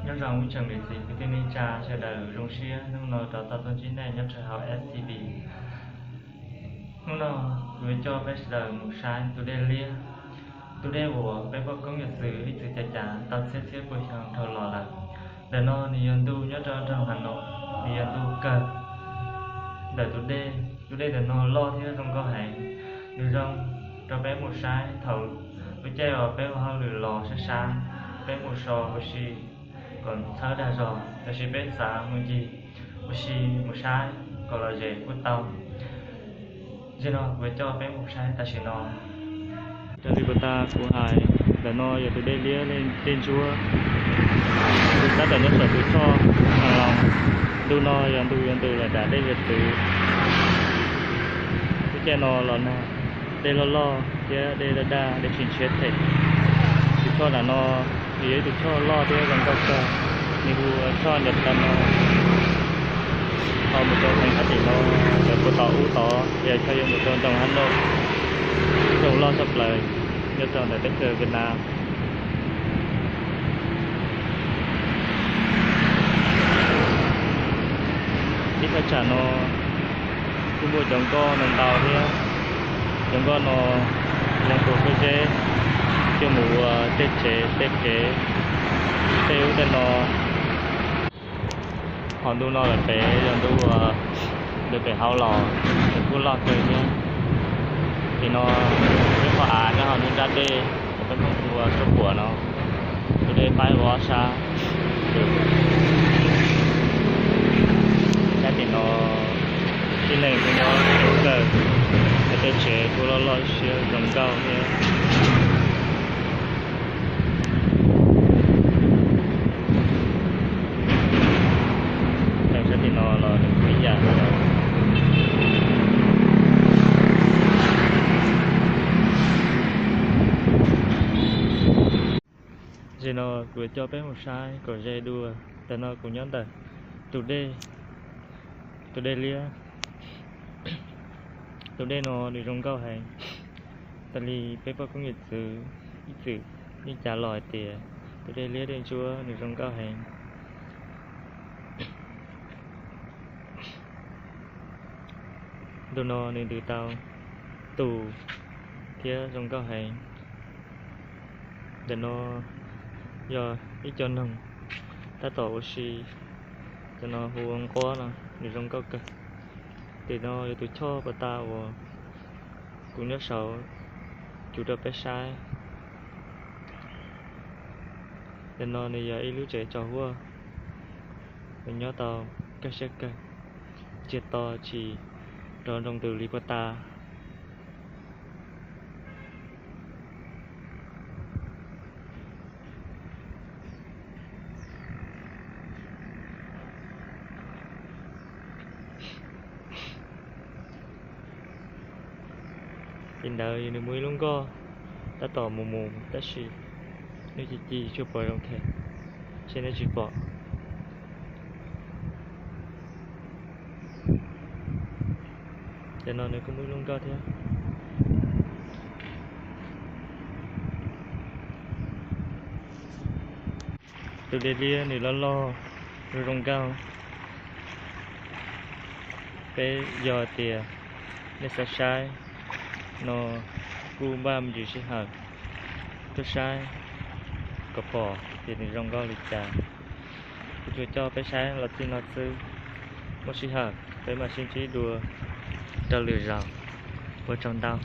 Nyob zoo ib tsoom niam txiv kwv tij neej tsa sawv daws, zoo siab hnub no rov tau tuaj ntsib nej nyob rau hauv S T V. Hnub no kuv yuav coj peb sawv daws mus saib tus dej liab, tus dej uas peb poj koob yawm txwv ib txwm cav cav tau txhiab txhiab puas xyoo dhau los lawm. Ntawm no nws yog ntu nyob rau nroog Hav Nom, nws yog ntu kawg ntawm tus dej. Tus dej ntawm no loj thiab zoo nkauj heev, nws zoo rau peb mus saib thaum lub caij uas peb ua hauj lwm los sab sab, peb mus so ua si kom txhawb dag zog, tab sis peb xav mus ncig ua si mus saib kom lom zem kuj tau. Zaum no kuv coj peb mus saib tam sim no. Raws li puag ta kuv hais, ntawm no yog tus dej liab dej ntsuab, tus tab tom nyob saum tus choj Hav Loos. Ntu no yog ntu yuav ntws los dam dej yuav txwv. Lub caij no los nag, dej loj loj thiab dej daj daj, dej tsis ntshiab them. Tus choj nram no nws yog ib tus choj loj thiab zoo nkauj kawg, nws hu ua choj Ncav Tag no. Ho mus rau heev sab tim no, ntawm puag tom ub tod yog chaw yuav mus rau nroog Hav Nom, nroog loj tshaj plaws nyob rau ntawm teb chaws Vietnam. Ib thaj tsam no kuj muaj cov nkoj no ntau thiab. Cov nkoj no leej tus khaub zeb coj mus ua tej tsev tej kev tej ub tej no. Ho ntu no lawm pem yog ntu uas ntws pem hauv los, nws kuj loj kawg thiab. Tim no ib qho av nyob hauv nruab nrab dej uas peb Hmoob hu ua Suab Puam no, tus dej faib ua ob sab. Sab tim no tib neeg kuj nyob zoo kawg, tej tsev kuj loj loj siab zoo nkauj thiab. Sab tim no los nws kuj ib yam. Zaum no kuv coj peb mus saib kom ze dua. Ntawm no kuv nyob ntawm tus dej, tus dej liab. Tus dej no nws zoo nkauj heev. Raws li peb poj koob yawm txwv ib txwm yeej cav los hais tias tus dej liab dej ntsuab nws zoo nkauj heev. Ntu no nws ntws tau tus thiab zoo nkauj heev. Ntawm no yog ib co noog tab tom ua si, cov no hu ua nquab no, nws zoo nkauj kawg. Tim no yog tus choj pas tas uas kuv nyob saud cuv rau peb saib. Ntawm no nws yog ib lub tsev tso huaj, nws nyob tau kaj siab kawg, ntsiag to tsis rov nroo ntws li pas tas. Li ntawd nws muaj ib lub nkoj tab tom mus mus tab sis nej ci ci tsuas pom zoo them, seb nej tsis pom. Cov no nws kuj muaj ib lub nkoj thiab. Tus dej liab nws loj loj, zoo zoo nkauj. Peb yog tias nej xav saib no kuj npaj me ntsis sij hawm tuaj saib kom pom tias nws zoo nkauj li cas. Kuv tsuas coj peb saib los txij no xwb. Muaj sij hawm peb mam sib ntsib dua rau lwm zaus. Ua tsaug ntau.